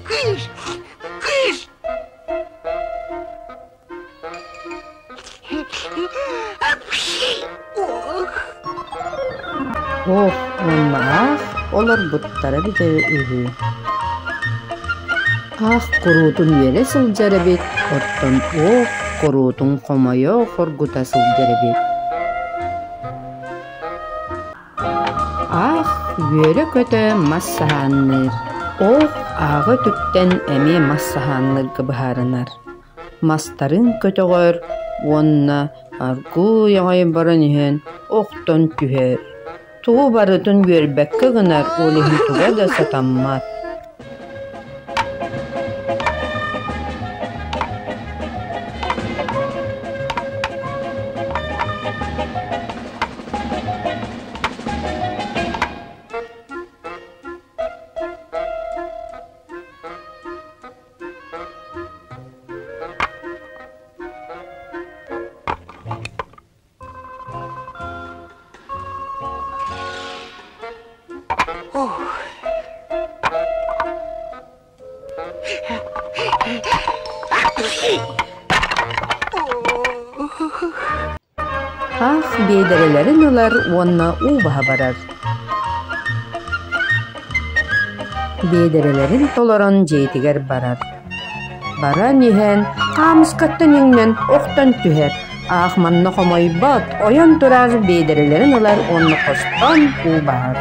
Кыыс! Кыыс! Ох, уонна олорбуттара эбитэ үһү. Аах куруутун үөрэ сылдьар эбит, оттон ох куруутун хомойо хоргута сылдьар эбит. Аах үөрэ-көтө мас саһаанныыр, ох ааҕы үтүктэн эмиэ мас саһаанныырга быһаарынар. Мастарын көтөҕөр уонна аргыый аҕай баран иһэн охтон түһэр. Тугу барытын үөрбэккэ гынар, ол иһин туга да сатаммат. Аах биэдэрэлэрин ылар уонна уу баһа барар. Биэдэрэлэрин толорон дьиэтигэр барар. Баран иһэн хаамыскаттан иҥнэн охтон түһэр. Аах манна хомойбот, ойон турар биэдэрэлэрин ылар уонна хостоон уу баһар.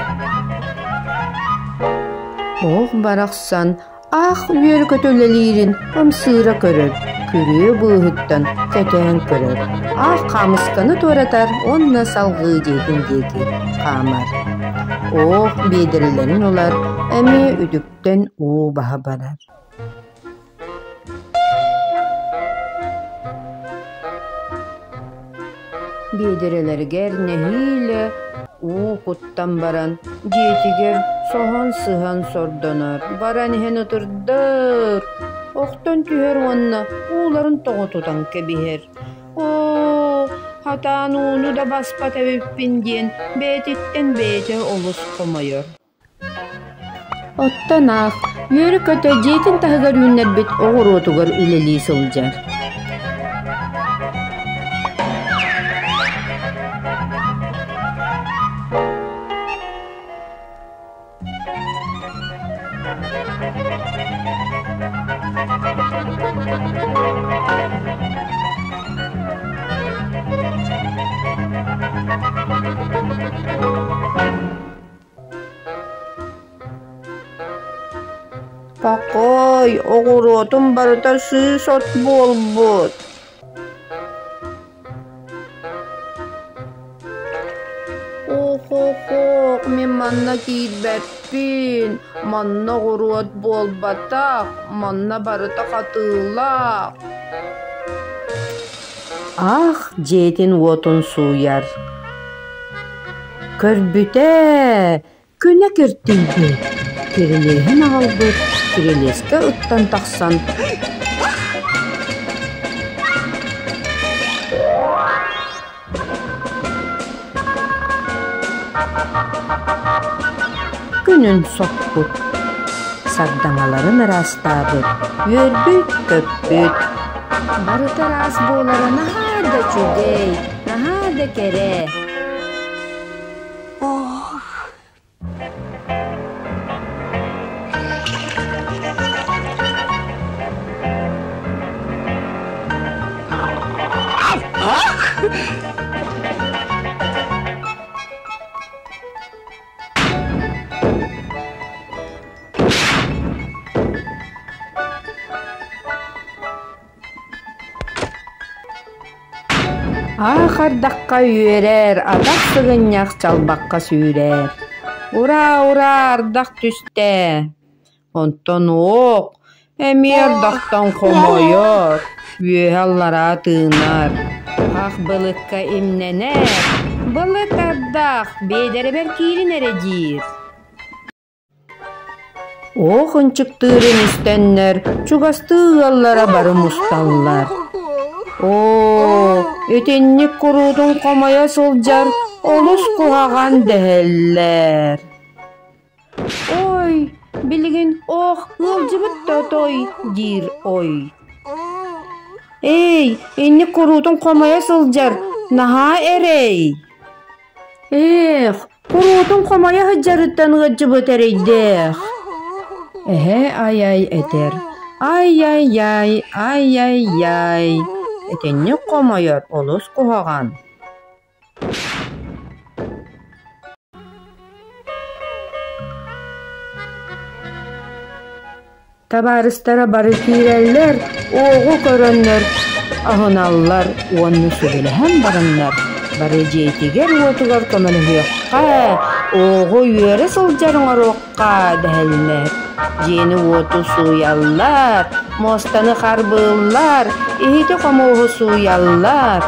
Оох барахсан Аах үөрэ-көтө үлэлиирин ымсыыра көрөр, күрүө быыһыттан кэтээн көрөр, аах хаамысканы туоратар уонна салҕыы дьиэтин диэки хаамар. Оох биэдэрэлэрин ылар, эмиэ үтүктэн уу баһа барар. Биэдэрэлэригэр нэһиилэ уу куттан баран, дьиэтигэр соһон-сыһан сордонор, баран иһэн ытырдар, охтон түһэр уонна ууларын тоҕо тутан кэбиһэр. «Оо, хатаан ууну да баспат эбиппин» диэн бэйэтиттэн бэйэтэ олус хомойор. Оттон аах, үөрэ-көтө дьиэтин таһыгар үүннэрбит оҕуруотугар үлэлии сылдьар. Пакой, оҕуруотум барыта сыыс от буолбут. Ох-ох-ох, мин манна киирбэппин, манна оҕуруот буолбатах, манна барыта хатыылаах. Аах дьиэтин уотун сууйар. Көрбүтэ, күнэ киртийбит, кирилиэһин аҕалбыт, кирилиэскэ ыттан тахсан күнүн соппут, сардаҥаларын ыраастаабыт, үөрбүт-көппүт. Барыта ыраас буолара наһаа да үчүгэй, наһаа да кэрэ. Ох! Аах ардахха үөрэр, атах сыгынньах чалбахха сүүрэр. Ураа, ураа, ардах түстэ. Онтон уох, эмиэ ардахтан хомойор, үөһэ аллараа тыынар. Ах былыкка имнэнэр, былыт ардах, биэдэрэбэр киирин эрэ диир. Оох ынчыктыырын истэннэр, чугастыы ыаллара бары мусталлар. Оо, итинник куруутун хомойо сылдьар олус куһаҕан дэһэллэр. Ой, билигин ох ыалдьыбыт да отой диир ой. Эй, инник куруутун хомойо сылдьар, наһаа эрэй. Ээх, куруутун хомойо сылдьарыттан ыалдьыбыт эрэйдээх. Эһэ ай-ай этэр, ай-яй-яй, ай-яй-яй. Итинник хомойор олус куһаҕан. Табаарыстара бары киирэллэр, уоҕу көрөннөр аһыналлар уонна сүбэлэһэн бараннар бары дьиэтигэр-уотугар көмөлөһүөххэ, уоҕу үөрэ сылдьар оҥоруохха дэһэллэр. Дьиэни-уоту сууйаллар, муостаны харбыыллар, иһити-хомуоһу сууйаллар.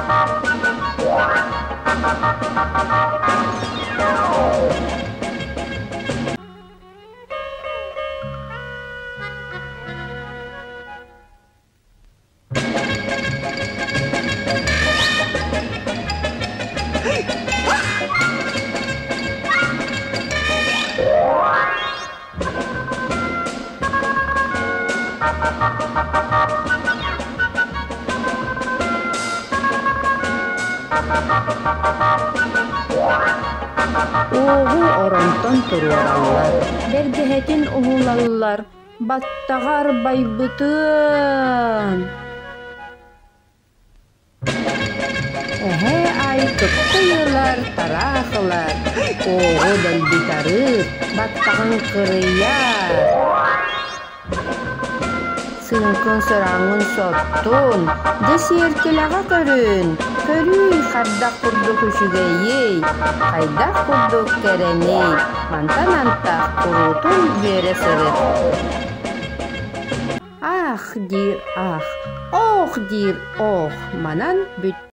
Уоҕу оронтон туруораллар, бэргэһэтин уһулаллар, баттаҕар байбытыан Эһээ аайы кыптый ылар, тараах ылар, уоҕу дэлби тарыыр, баттаҕын кырыйар. Сыыҥкын сыраҥҥын соттун, дьэ сиэркилэҕэ көрүн, көрүүй хайдах курдук үчүгэйий, хайдах курдук кэрэний, мантан антах куруутун үөрэ сырыт. Аах диир аах, оох диир оох, манан бүт.